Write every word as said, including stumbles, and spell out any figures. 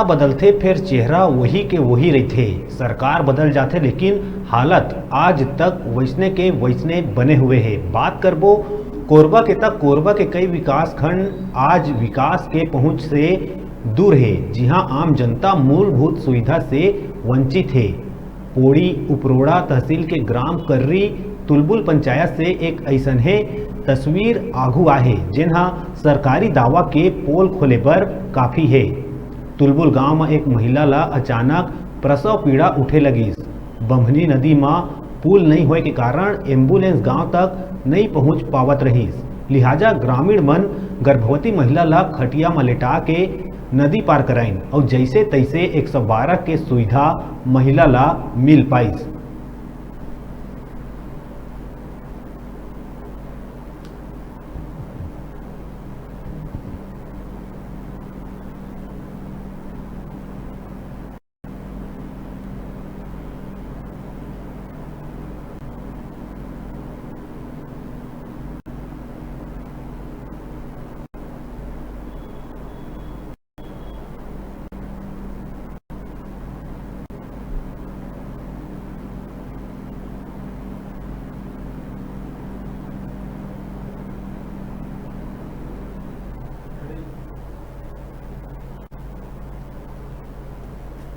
बदलथे, फेर चेहरा वही के वही रहिथे। सरकार बदल जाथे, लेकिन हालत आज तक वैसने के वैसने बने हुए हे। बात करबो कोरबा के, त कोरबा के कई विकास खंड आज विकास के पहुंच से दूर हे, जिहां आम जनता मूलभूत सुविधा से वंचित हे। पोड़ी उपरोड़ा तहसील के ग्राम कर्री तुलबुल पंचायत से एक ऐसने तस्वीर आघू आहे, जेन ह सरकारी दावा के पोल खोले बर काफी हे। तुलबुल गांव म एक महिला ला अचानक प्रसव पीड़ा उठे लगिस। बम्हनी नदी म पुल नइ होए के कारण एम्बुलेंस गांव तक नइ पहुंच पावत रहिस, लिहाजा ग्रामीण मन गर्भवती महिला ला खटिया म लेटा के नदी पार कराइन अउ जैसे तैसे एक सौ बारह के सुविधा महिला ला मिल पाइस।